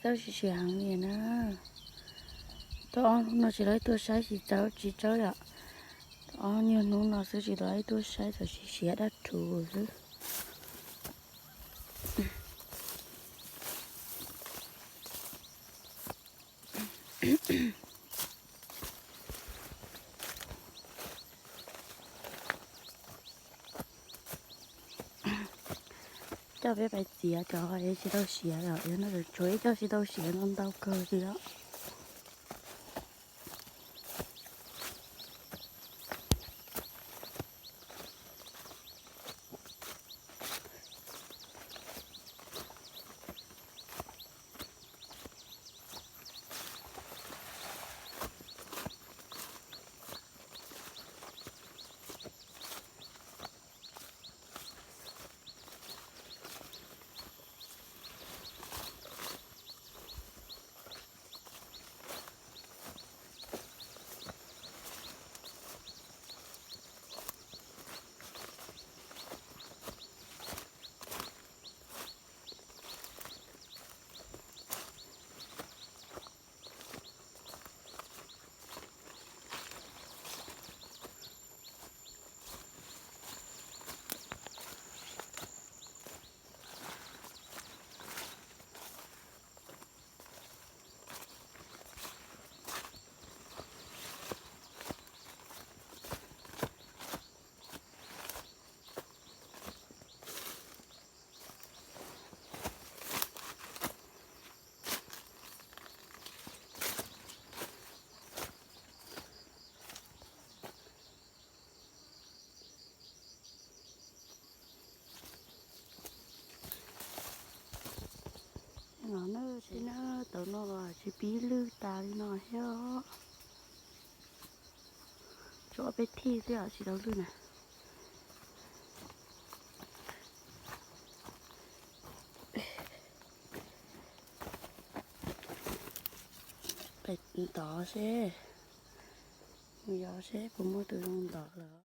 Txawb siav siav heev li na. Tau ob hnub no tsis tau ib tug saib tsis txawb tsis txawb yom. Tau ob nyuag hnub no xwb tsis tau ib tug saib, txawm siav siav dab rhuv xwb. Coj peb pais txiav cov tsis tau siav lawm, yog no tseem tshuav ib co tsis tau siav ntau ntau kawg li os. No na, tsis na, tau no los tsis pib lwj tas li no thiab. Tshuav peb thij xwb os, tsis tau lwj na. Pais ntov seb, mus yos seb puas muaj tus zoo ntov lawm.